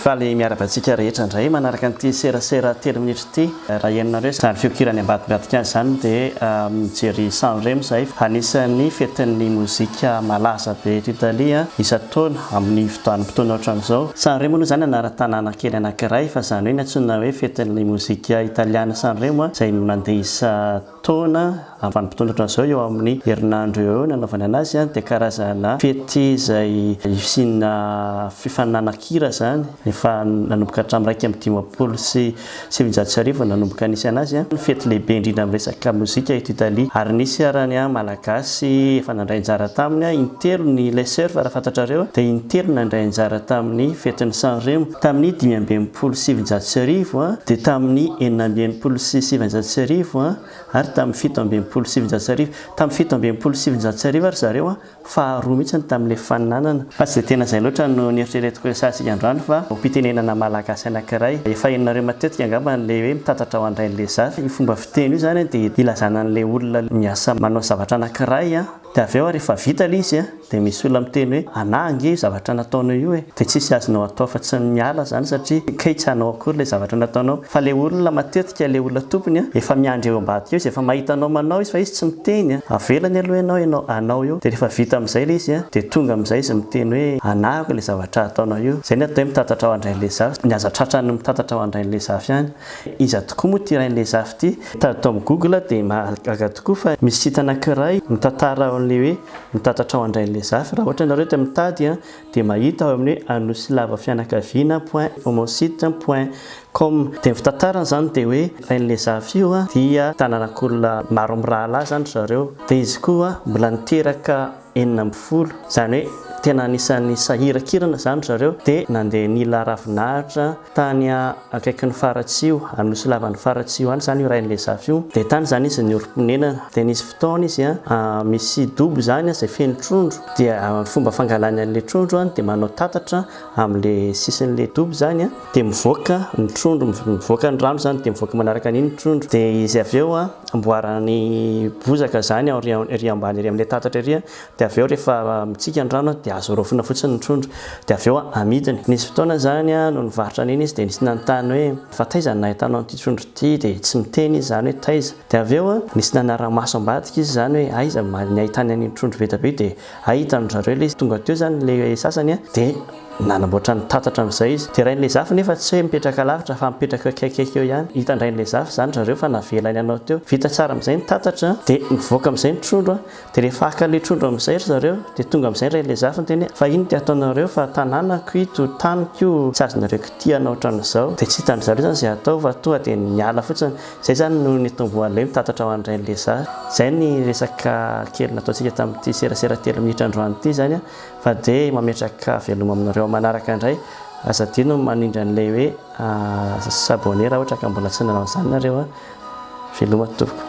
Faly miarahaba antsika rehetra indray manaraka an'ity serasera telo minitra ity. Raha henonareo izany feon-kira any ambadimbadika any izany dia mijery San Remo izahay. Anisan'ny fetin'ny mozika malaza be eto Italia isan-taona amin'ny vanim-potoana ohatran'izao. San Remo aloha izany anaran-tanàna kely anankiray fa izany hoe ny antsoina hoe fetin'ny mozika italiana San Remo izay mandeha isan taona, amin'ny vanim-potoana ohatran'izao, eo amin'ny herinandro eo eo nanaovana anazy dia karazana fety izay hisiana fifaninanan-kira izany, efa nanomboka hatramin'ny 1951 no nanomboka nisy anazy, ny fety lehibe indrindra amin'ny resaka mozika eto Italia, ary nisy ara ny Malagasy efa nandray anjara taminy, intelo ny Les Surf raha fantatrareo dia intelo nandray anjara tamin'ny fetin'ny San Remo, tamin'ny 1965 dia tamin'ny 1966 ary tamin'ny 1967. Tamin'ny 1967 ary zareo faharoa mihitsy tamin'ilay fifaninanana. Fa tsy dia tena izay loatra no nieritreretiko resahantsika androany fa ho-pitenenana malagasy anankiray. Efa henonareo matetika angamba an'ilay hoe mitatatra ho an-dRainilezafy. Io fomba fiteny io izany dia ilazana an'ilay olona miasa manao zavatra anankiray dia avy eo rehefa vita ilay izy Dia misy olona miteny hoe anah ange io zavatra nataonao io e! Dia tsisy azonao atao afa tsy ny miala izany satria kay tsy anao akory ilay zavatra nataonao. Fa ilay olona matetika ilay olona tompony an, efa miandry eo ambadika eo izy, efa mahita anao manao izy fa izy tsy miteny an. Avelany aloha ianao ianao anao eo, dia rehefa vita amin'izay ilay izy an, dia tonga amin'izay izy miteny hoe anahako ilay zavatra ataonao io. Izay ny atao hoe mitatatra ao an-dRainilezafy. Ny aza tratran'ny mitatatra ao an-dRainilezafy ihany. Iza tokoa moa ity Rainilezafy ity? Tady tao amin'ny Google dia mahagaga tokoa fa misy site anankiray mitantara an'ilay hoe Mitatatra ao Andrainilezafy. Raha ohatra ianareo dia mitady dia mahita ao amin'ny hoe Anosilava fianakaviana point homosite point com. Dia ny fitantarana izany dia hoe Rainilezafy io dia tananak'olona maro mirahalahy izany ry zareo. Dia izy koa mbola niteraka 16. Izany hoe tena anisan'ny sahirankirana izany ry zareo. Dia nandeha nila ravinahitra. Tany akaikin'i Faratsiho, Anosilavan'i Faratsiho any izany io Rainilezafy io. Dia tany izany izy niorim-ponenana. Dia nisy fotoana izy misy dobo izany izay feno trondro. Dia ny fomba fangalany an'ilay trondro dia manao tatatra amin'ilay sisin'ilay dobo izany dia mivoaka ny trondro, mivoaka ny rano izany dia mivoaka manaraka an'iny ny trondro. Dia izy avy eo amboarany bozaka izany ery ambany ery amin'ilay tatatra ery. Dia avy eo rehefa mitsika ny rano dia azo raofina fotsiny ny trondro. Dia avy eo amidiny. Nisy fotoana izany no nivarotra an'iny izy dia nisy nanontany hoe fa taiza no nahitanao an'ity trondro ity dia tsy miteny izy izany hoe taiza. Dia avy eo nisy nanara-maso ambadika izy izany hoe aiza no nahitany an'iny trondro be dia be io dia hay hitan-dry zareo ilay izy. Tonga teo izany ilay sasany dia nanamboatra ny tatatra amin'izay izy. Dia Rainilezafy nefa tsy hoe mipetraka lavitra fa mipetraka eo akaikikaiky eo ihany. Hitan-dRainilezafy izany ry zareo fa navelany hanao teo. Vita tsara amin'izay ny tatatra dia nivoaka amin'izay ny trondro. Dia rehefa haka ilay trondro amin'izay ry zareo, dia tonga amin'izay ry Rainilezafy niteny hoe, fa inona ity ataonareo fa tanànako ito, taniko io, tsy azonareo kitihana ohatran'izao. Dia tsy hitan-dry zareo izany izay hatao fa tonga dia niala fotsiny. Izay izany no nitomboan'ilay hoe mitatatra ho an-dRainilezafy. Izay ny resaka kely nataontsika tamin'ity serasera telo minitra androany ity izany fa dia mametraka veloma aminareo amin'ny manaraka indray. Aza adino ny manindry an'ilay hoe s'abonner raha ohatra ka mbola tsy nanao an'izany nareo. Veloma tompoko.